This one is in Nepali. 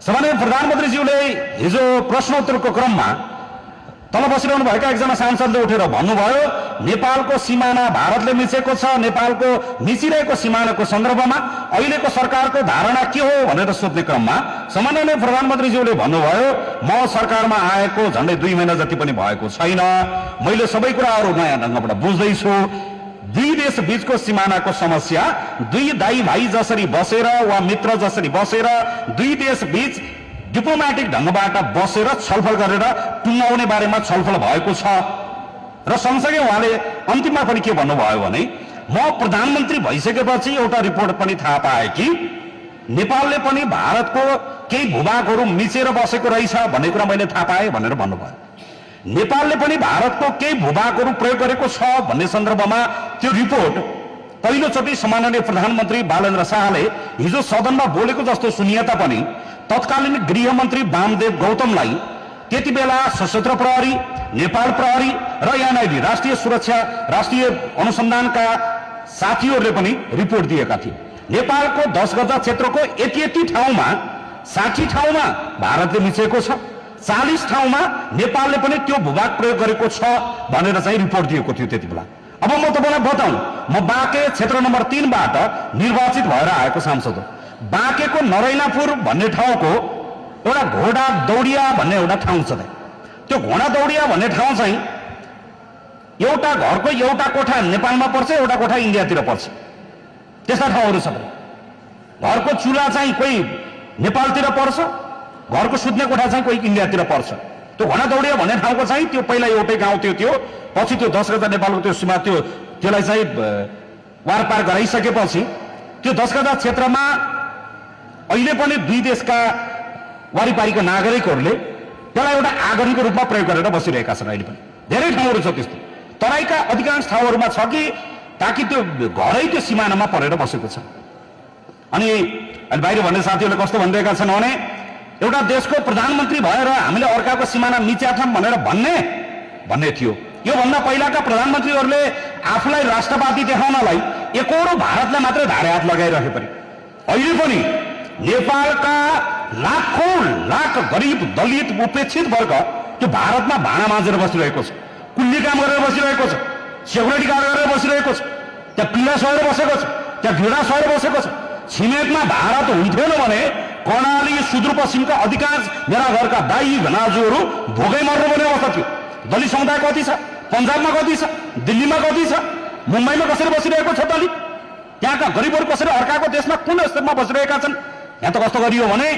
सामान्य प्रधानमन्त्रीज्यूले हिजो प्रश्नोत्तरको क्रममा तल बसिरहनु भएका एकजना सांसदले उठेर भन्नुभयो नेपालको सिमाना भारतले मिचेको छ, नेपालको मिचिरहेको सिमानाको सन्दर्भमा अहिलेको सरकारको धारणा के हो भनेर सोध्ने क्रममा सामान्य प्रधानमन्त्रीज्यूले भन्नुभयो म सरकारमा आएको झन्डै 2 महिना जति पनि भएको छैन, मैले सबै कुराहरू नयाँ ढंगबाट बुझ्दैछु। दुई देश बीचको सिमानाको समस्या दुई दाई भाइ जसरी बसेर वा मित्र जसरी बसेर दुई देश बीच डिप्लोमेटिक ढंगबाट बसेर छलफल गरेर टुङ्गाउने बारेमा छलफल भएको छ। र सँगसँगै उहाँले अन्तिममा पनि के भन्नुभयो भने म प्रधानमन्त्री भइसकेपछि एउटा रिपोर्ट पनि थाहा पाए कि नेपालले पनि भारतको केही भूभागहरू मिचेर बसेको रहेछ भन्ने कुरा मैले थाहा पाएँ भनेर भन्नुभयो। नेपालले पनि भारतको केही भूभागहरू प्रयोग गरेको छ भन्ने सन्दर्भमा त्यो रिपोर्ट पहिलोचोटि सम्माननीय प्रधानमन्त्री बालेन्द्र शाहले हिजो सदनमा बोलेको जस्तो सुनिए तापनि तत्कालीन गृहमन्त्री वामदेव गौतमलाई त्यति बेला सशस्त्र प्रहरी, नेपाल प्रहरी र एनआईडी राष्ट्रिय सुरक्षा राष्ट्रिय अनुसन्धानका साथीहरूले पनि रिपोर्ट दिएका थिए। नेपालको 10 गजा क्षेत्रको यति ठाउँमा 60 ठाउँमा भारतले मिचेको छ, 40 ठाउँमा नेपालले पनि त्यो भूभाग प्रयोग गरेको छ भनेर चाहिँ रिपोर्ट दिएको थियो त्यति बेला। अब म तपाईलाई बताउँ, म बाँके क्षेत्र नम्बर 3 बाट निर्वाचित भएर आएको सांसद हो। बाँकेको नरैनापुर भन्ने ठाउँको एउटा घोडा दौडिया भन्ने एउटा ठाउँ छ। त्यो घोडा दौडिया भन्ने ठाउँ चाहिँ एउटा घरको एउटा कोठा नेपालमा पर्छ, एउटा कोठा इन्डियातिर पर्छ, त्यस्ता ठाउँहरू छ। घरको चुला चाहिँ कोही नेपालतिर पर्छ, घरको सुत्ने कोठा चाहिँ कोही इन्डियातिर पर्छ। त्यो घोडा दौडिया भन्ने ठाउँको चाहिँ त्यो पहिला एउटै गाउँ थियो, पछि त्यो 10 गजा नेपालको त्यो सीमा त्यसलाई चाहिँ वारपार गराइसकेपछि त्यो 10 गजा क्षेत्रमा अहिले पनि दुई देशका वारिपारीका नागरिकहरूले त्यसलाई एउटा आगरीको रूपमा प्रयोग गरेर बसिरहेका छन्। अहिले पनि धेरै ठाउँहरू छ त्यस्तो। तराईका अधिकांश ठाउँहरूमा छ कि ताकि त्यो घरै त्यो सिमानामा परेर बसेको छ। अनि बाहिर भन्ने साथीहरूले कस्तो भनिरहेका छन् भने एउटा देशको प्रधानमन्त्री भएर हामीले अर्काको सिमाना मिच्याछौँ भनेर भन्ने थियो। यो भन्दा पहिलाका प्रधानमन्त्रीहरूले आफूलाई राष्ट्रवादी देखाउनलाई एकौरो भारतलाई मात्र धारे हात लगाइरहे पनि अहिले पनि नेपालका लाखौं लाख गरिब दलित उपेक्षित वर्ग त्यो भारतमा भाँडा माझेर बसिरहेको छ, कुल्ली काम गरेर बसिरहेको छ, सेक्युरिटी गार्ड गरेर बसिरहेको छ, त्यहाँ पीडा सहेर बसेको छ, त्यहाँ घृणा सहेर बसेको छ। छिमेकमा भारत हुन्थेन भने कर्णाली सुदूरपश्चिमका अधिकांश मेरा घरका दाई भनाजुहरू भोकै मर्नुपर्ने अवस्था थियो। दलित समुदाय कति छ, पन्जाबमा कति छ, दिल्लीमा कति छ, मुम्बईमा कसरी बसिरहेको छ दलित, त्यहाँका गरिबहरू कसरी अर्काको देशमा कुन स्तरमा बसिरहेका छन्। यहाँ त कस्तो गरियो भने